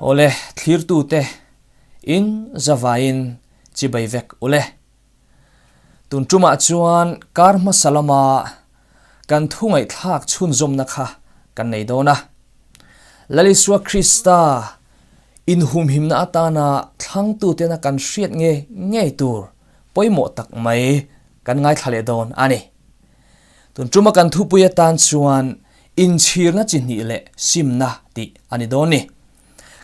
Awle, thlirtute in zavaiin chibai vek ule. Tun tumah chuan kar hmasa lama kan thu ngaihthlak chhunzawmna kha kan nei dawn a. Lal Isua Krista inhumhimna atana thlangtutena kan hriat nge ngei tur pawimawh tak mai kan ngaithla leh dawn a ni. Tun tuma kan thupui atan chuan inchhirna chi hnih leh simna tih a ni dawn ni.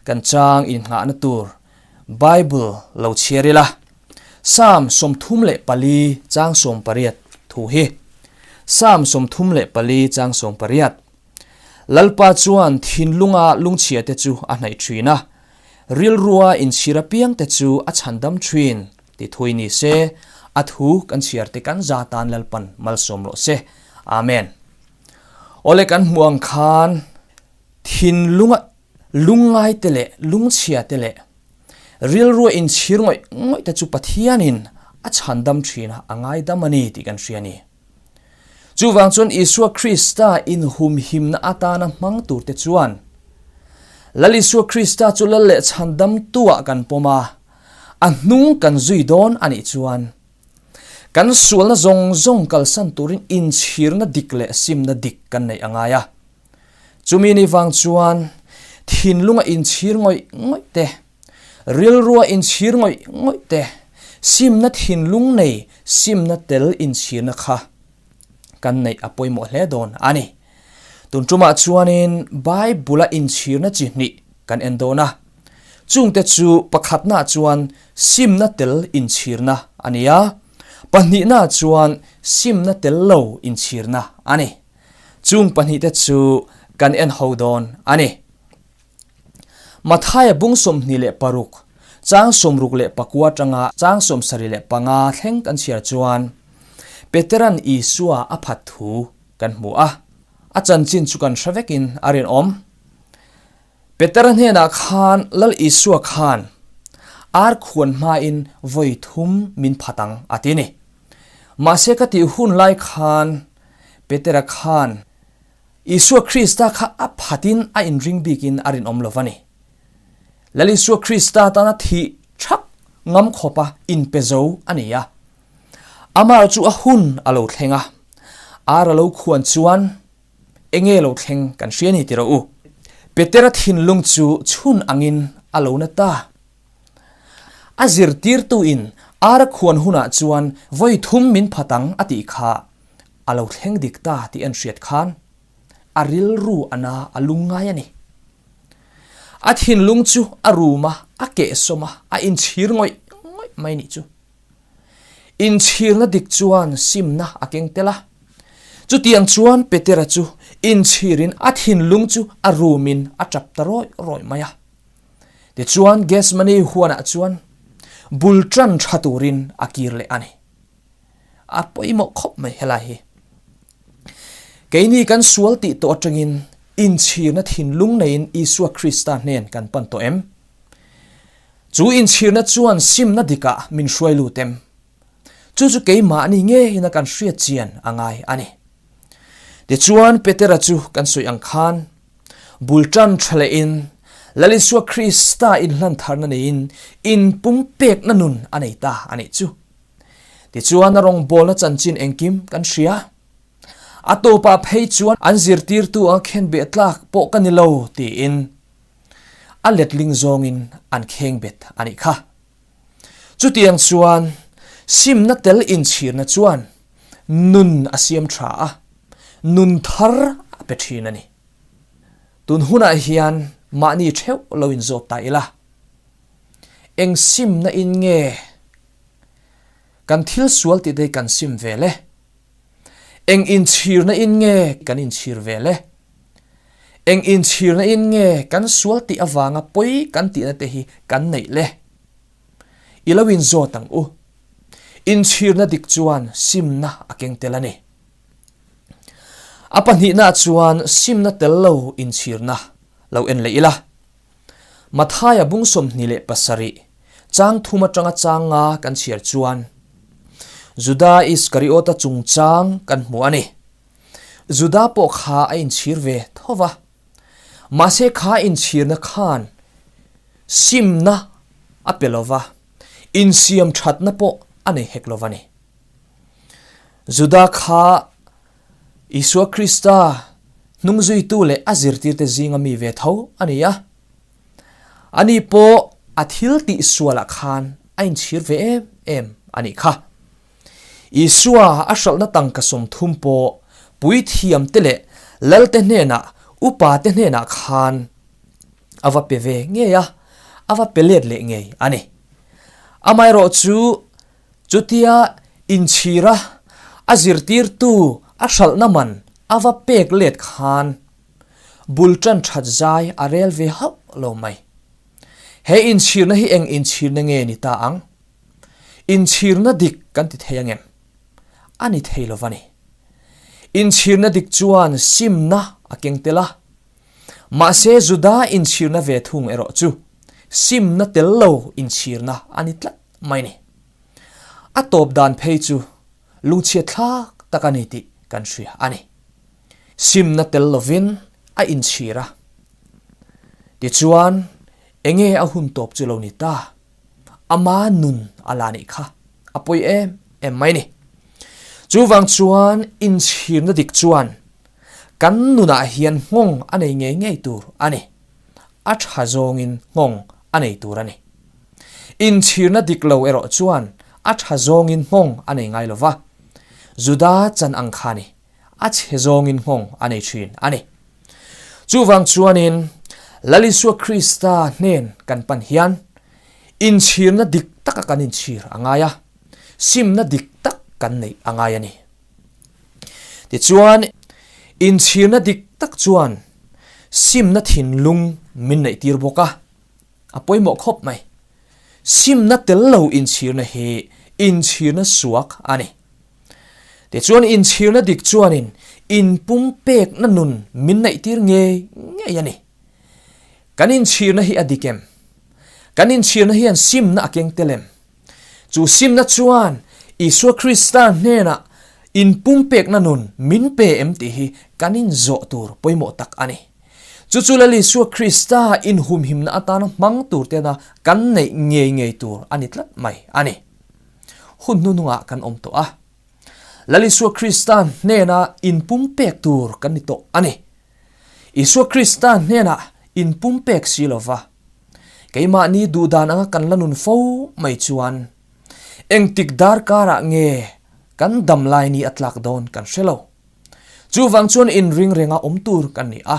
Kan chang innghahna tur Bible lo chhiar ila, Psalm 34 chang 18 thu hi. Psalm 34 chang 18 Lalpa chuan thinlunga lungchhiate chu a hnaih thin a, rilrua inchhir apiangte chu a chhandam thin. Ti thui ni se, a thu kan chhiar te kan za tan Lalpan malsawm rawh se. Amen. Awle kan hmuh ang khan thinlunga lungngai te leh lungchhia te leh rilrua inchhir ngawih ngawih te chu Pathianin a chhandam thin a, a ngaidam a ni tih kan hria a ni. Chuvang chuan Isua Krista inhumhimna atana hmang tur te chuan Lal Isua Krista chu Lal leh chhandamtuah kan pawm a, A hnung kan zui dawn a nih chuan kan sualna zawng zawng kalsan turin inchhirna dik leh simna dik kan neih a ngai a. Chumi ni vang chuan thinlunga inchhir ngawih ngawih te, rilrua inchhir ngawih ngawih te, simna thinlung nei simna tel inchhirna kha kan neih a pawimawh hle dawn a ni. Tun tumah chuanin Bible-a inchhirna chi hnih kan en dawn a. Chungte chu pakhatnaah chuan simna tel inchhirna a ni a, pahnihnaah chuan simna tel lo inchhirna a ni. Chung pahnihte chu kan en ho dawn a ni. Mathaia bung 26, chang 64 atanga chang 75 thleng kan chhiar chuan Peteran Isua a phat thu kan hmu a, a chanchin chu kan hre vekin a rinawm. Petera hnenah khan Lal Isua khan ar khuan hmain vawi thum min phat ang a ti ni. Mahse ka tih hun lai khan Petera khan Isua Krista kha a phatin a inring bikin a rinawm lo va ni. Lal Isua Krista tana thih thak ngam khawpa inpe zo a ni a. Amah chu a hun a lo thleng a, ar a lo khuan chuan Enge lo thleng kan hria ni ti rawh u. Petera thinlung chu chhun angin a lo na ta. A zirtirtu in ar a khuan hunah chuan vawi thum min phat ang a tih kha a lo thleng dik ta tih an hriat khan a rilru a na a lung ngai a ni. A thinlung chu a rum a, a kehsawm a, a inchhir ngawih ngawih mai nih chu. Inchhirna dik chuan simna a keng tel a. Chutiang chuan Petera chu inchhirin a thinlung chu a rumin a tap ta rawih rawih mai a. Tichuan Gethsemane huanah chuan bul tan tha turin a kir leh a ni. A pawimawh khawp mai helai hi. Keini kan sual tih tawh atangin inchhirna thinlung neiin Isua Krista hnen kan pan tawh em? Chu inchhirna chuan simna dikah min hruai lut em? Chu chu keimahni ngeiin a kan hriat chian a ngai a ni. Tichuan, Petera chu kan sawi ang khan, bul tan tha lehin Lal Isua Krista inhlan tharna neiin inpumpekna nun a nei ta a nih chu. Tichuan, a rawngbawlna chanchin engkim kan hria. A tawpah phei chuan an zirtirtu a khenbeh tlak pawh ka ni lo tiin A letling zawngin an kheng bet a nih kha. Chutiang chuan simna tel inchhirna chuan nun a siam tha a, nun thar a pe thin a ni. Tun hunah hian mahni theuh lo inzawt ta ila, eng simna in nge kan thil sual tih te hi kan sim vel e? Eng inchhirna in nge kan inchhir vel e? Eng inchhirna in nge kan sual tih avanga pawi kan tihna te hi kan neih le? I lo inzawt ang u. Inchhirna dik chuan simna a keng tel a ni. A pahnihna chuan simna tel lo inchhirna lo en leh ila. Mathaia bung 27, chang thum atanga chang nga kan chhiar chuan Juda Iskariota chungchang kan hmu a ni. Juda pawh kha a inchhir ve tho va, mahse kha inchhirna khan. Simna a pe lo va, insiam thatna pawh a nei hek lo va ni. Juda kha Isua Krista hnungzuitu leh a zirtirte zinga mi ve tho a ni a. Ani pawh a thil tih sualah khan a inchhir ve em em a nih kha. Isua a hralhna tangka 30 pawh puithiamte leh lalte hnenah, upate hnenah khan a va pe ve ngei a, a va pe let leh ngei a ni. Amaherawh chu chutia inchhira a zirtirtu a hralhna man a va pek let khan bul tan that zai a rel ve hauh lo mai. He inchhirna hi eng inchhirna nge ni ta ang? Inchhirna dik kan ti thei angem? A ni thei lo va ni. Inchhirna dik chuan simna a keng tel a. Mahse Juda inchhirna ve thung erawh chu simna tel lo inchhirna a ni tlat mai ni. A tawp dan phei chu lungchhiat thlak tak a ni tih kan hria a ni. Simna tel lovin a inchhir a. Tichuan, enge a hun tawp chu lo ni ta? Ama nun a la nih kha a pawi em em mai ni. Chuvang chuan inchhirna dik chuan kan nunah hian nghawng a nei ngei ngei tur a ni. A tha zawngin nghawng a nei tur a ni. Inchhirna dik lo erawh chuan a tha zawngin nghawng a nei ngai lo va, Juda chan ang kha ni. A chhe zawngin nghawng a nei thin a ni. Chuvang chuanin Lal Isua Krista hnen kan pan hian inchhirna dik taka kan inchhir a ngai a, simna dik tak kan neih a ngai a ni. Tichuan, inchhirna dik tak chuan simna thinlung min neihtir bawk a, a pawimawh khawp mai. Simna tel lo inchhirna hi inchhirna suak a ni. Tichuan inchhirna dik chuanin inpumpekna nun min neihtir ngei ngei a ni. Kan inchhirna hi a dik em? Kan inchhirna hian simna a keng tel em? Chu simna chuan Isua Krista hnenah inpumpekna nun min pe em tih hi kan inzawh tur pawimawh tak a ni. Chu chu Lal Isua Krista inhumhimna atana hmang tur tena kan neih ngei ngei tur a ni tlat mai a ni. Hun hnuhnungah kan awm tawh a. Lal Isua Krista hnena inpumpek tur kan ni tawh a ni. Isua Krista hnenah inpumpek si lova, keimahni duhdan anga kan la nun fo mai chuan engtik darkarah nge kan dam lai ni a tlak dawn kan hre lo. Chuvang chuan inring renga awm tur kan ni a,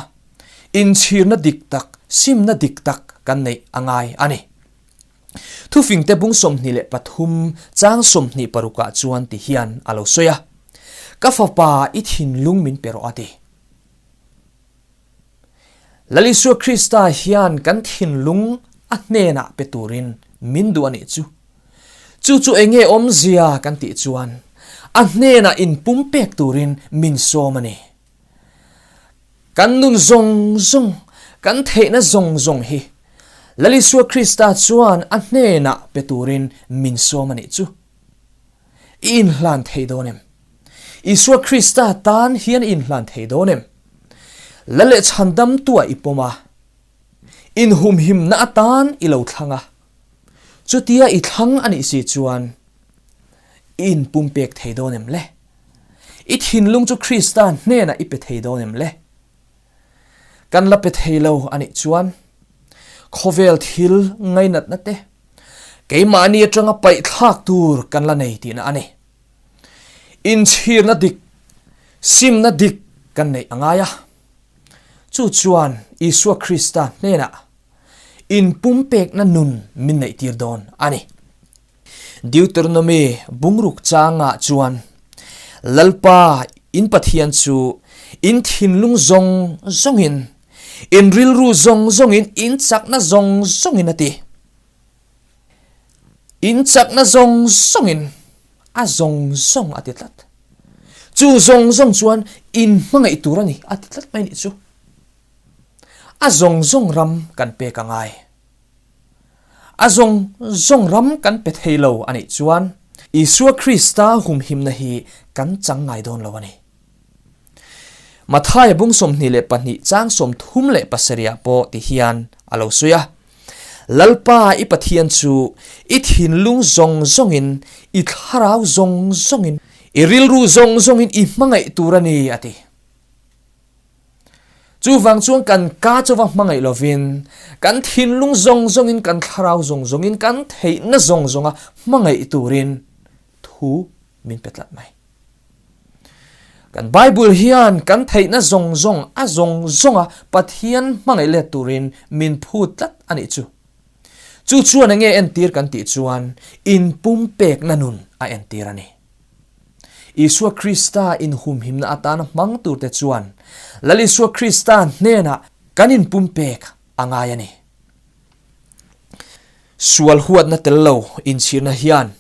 inchhirna dik tak, simna dik tak kan neih a ngai a ni. Thufingte bung 23 chang 26 ah chuan ti hian a lo sawi a, Ka fapa i thinlung min pe rawh a ti. Lal Isua Krista hian kan thinlung a hnenah pe turin min duh a nih chu. Chu chu enge awmzia kan tih chuan a hnenah inpumpek turin min sawm a ni. Kan nun zawng zawng, kan theihna zawng zawng hi Lal Isua Krista chuan a hnenah pe turin min sawm a nih chu. I inhlan thei dawn em? Isua Krista tan hian i inhlan thei dawn em? Lal leh chhandamtuah i pawm a, inhumhimna atan i lo thlang a, chutia i thlang a nih si chuan i inpumpek thei dawn em le? I thinlung chu Krista hnenah i pe thei dawn em le? Kan la pe thei lo a nih chuan khawvel thil ngainatna te keimahni atanga paihthlak tur kan la nei tihna a ni. Inchhirna dik, simna dik kan neih a ngai a. Chu chuan Isua Krista hnenah inpumpekna nun min neihtir dawn a ni. Deuteronomy bungruk changah chuan, Lalpa in Pathian chu in thinlung zawng zawngin, in rilru zawng zawngin, in chakna zawng zawngin a ti. In chakna zawng zawngin, a zawng zawng a ti tlat. Chu zawng zawng chuan in hmangaih tur a ni a ti tlat mai nih chu. A zawng zawng ram kan pek a ngai. A zawng zawng ram kan pe thei lo a nih chuan Isua Krista humhimna hi kan chang ngai dawn lo a ni. Mathaia bung 22 chang 37 ah pawh ti hian a lo sawi a, Lalpa i Pathian chu i thinlung zawng zawngin, i thlarau zawng zawngin, i rilru zawng zawngin i hmangaih tur a ni, a ti. Chuvang chuan kan ka chauva hmangaih lovin, kan thinlung zawng zawngin, kan thlarau zawng zawngin, kan theihna zawng zawnga hmangaih turin thu min pe tlat mai. Kan Bible hian kan theihna zawng zawng a zawng zawnga Pathian hmangaih let turin min phut tlat a nih chu. Chu chuan enge entir kan tih chuan inpumpekna nun a entir a ni. Isua Krista inhumhimna atana hmang turte chuan Lal Isua Krista hnenah kan inpumpek a ngai a ni. Sual huatna tel lo inchhirna hian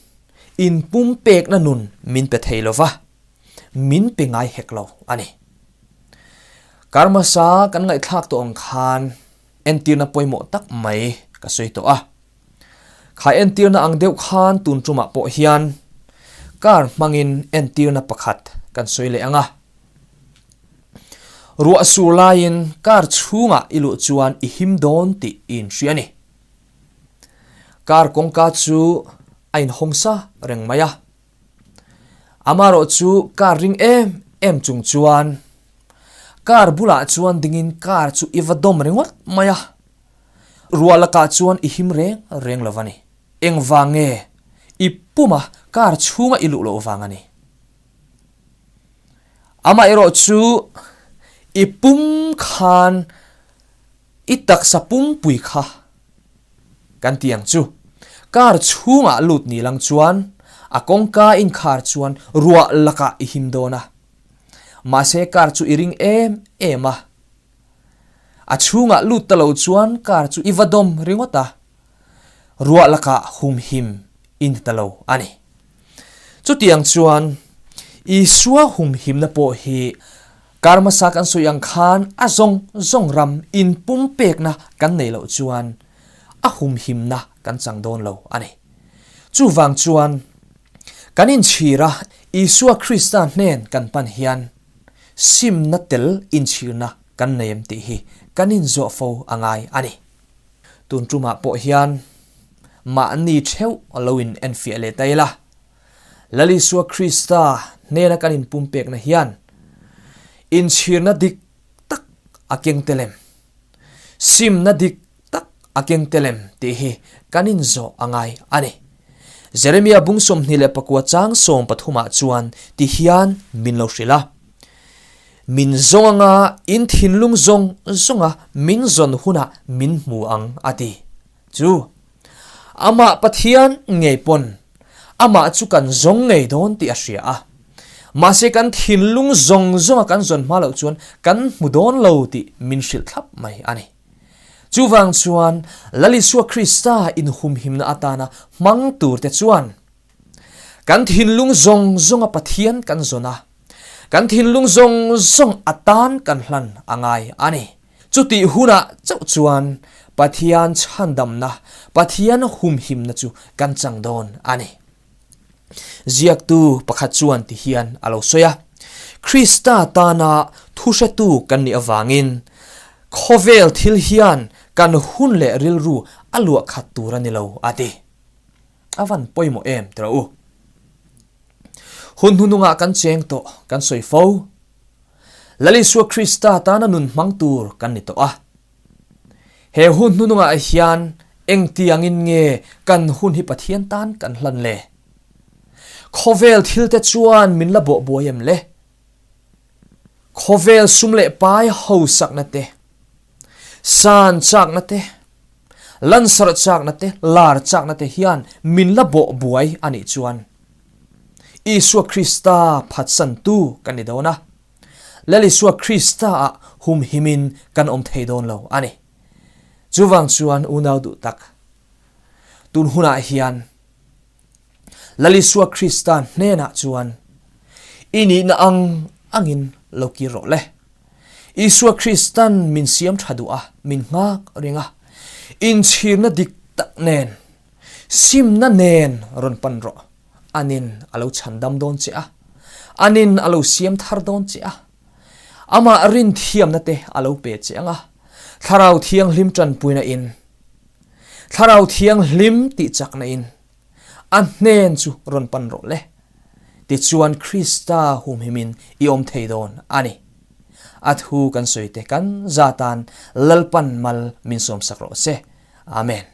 inpumpekna nun min pe thei lo va, min pe ngai hek lo a ni. Kar hmasa kan ngaihthlak tawh ang khan entirna pawimawh tak mai ka sawi tawh a. Kha entirna ang deuh khan tun tumah pawh hian kar hmangin entirna pakhat kan sawi leh ang a. Ruah sur laiin kar chhungah i luh chuan i him dawn tih i inhria a ni. Kar kawngka chu a inhawng sa reng mai a. Amaherawh chu kar ring em em chung chuan kar bulah chuan dingin kar chu i va dawm ringawt mai a. Ruah lakah chuan i him reng reng lo va ni. Engvang nge i puma kar chhunga i luh loh vang a ni. Amaherawh chu i pum khan i taksa pumpui kha kan ti ang chu. Car chhungah lut ni lang chuan a kawngka inkhar chuan ruah lakah i him dawn a. Mahse car chu i ring em em a. A chhungah lut ta lo chuan car chu i va dawm ringawt a. Ruah lakah humhim i ni ta lo a ni. Chutiang chuan Isua humhimna pawh hi kar hmasa kan sawi ang khan a zawng zawng ram inpumpekna kan nei loh chuan a humhimna kan chang dawn lo a ni. Chuvang chuan kan inchhira Isua Krista hnen kan pan hian simna tel inchhirna kan nei em tih hi kan inzawh fo a ngai a ni. Tun tumah pawh hian mahni theuh lo in enfiah leh ta ila, Lal Isua Krista hnena kan inpumpekna hian inchhirna dik tak a keng tel em? Simna dik tak a keng tel em tih hi kan inzawh a ngai a ni. Jeremia bung 24 chang 13 ah chuan ti hian min lo hrilh a. Min zawng anga in thinlung zawng zawnga min zawn hunah min hmu ang a ti. Chu Amah Pathian ngei pawn Amah chu kan zawng ngei dawn tih a hria a. Mahse kan thinlung zawng zawnga kan zawn hma loh chuan kan hmu dawn lo tih min hrilh thlap mai a ni. Chuvang chuan Lal Isua Krista inhumhimna atana hmang turte chuan Kan thinlung zawng zawnga Pathian kan zawn a, kan thinlung zawng zawng a tan kan hlan a ngai a ni. Chutih hunah chauh chuan Pathian chhandamna, Pathian humhimna chu kan chang dawn a ni. Ziaktu pakhat chuan ti hian a lo sawi a, Krista tana thuhretu kan nih avangin khawvel thil hian kan hun leh rilru a luah khat tur a ni lo, a ti. A van pawimawh em tira u. Hun hnunungah kan cheng tawh, kan sawi fo. Lal Isua Krista tana nun hmang tur kan ni tawh a. He hun hnunungah hian engtiangin nge kan hun hi Pathian tan kan hlan le? Khawvel thilte chuan min la bawh buai em le? Khawvel sum leh pai hausakna te, san chakna te, lansarh chakna te, lar chakna te hian min la bawh buai a nih chuan Isua Krista phatsantu kan ni dawn a, Lal Isua Krista-ah humhimin kan awm thei dawn lo a ni. Chuvang chuan unau duh tak, tun hunah hian Lal Isua Krista hnenah chuan i nihna ang angin lo kir rawh le. Isua Kristan min siam tha duh a, min nghak reng a, inchhirna dik tak nen, simna nen rawn pan rawh. Anin a lo chhandam dawn che a, anin a lo siam thar dawn che a, amah rinthiamna te a lo pe che ang a, Thlarau Thianghlim tanpuina in. Thlarau Thianghlim tih chakna in a hnen chu rawn pan rawh le. Tichuan Krista humhimin i awm thei dawn a ni. A thu kan sawi te kan za tan Lalpan mal min sawmsak rawh se. Amen.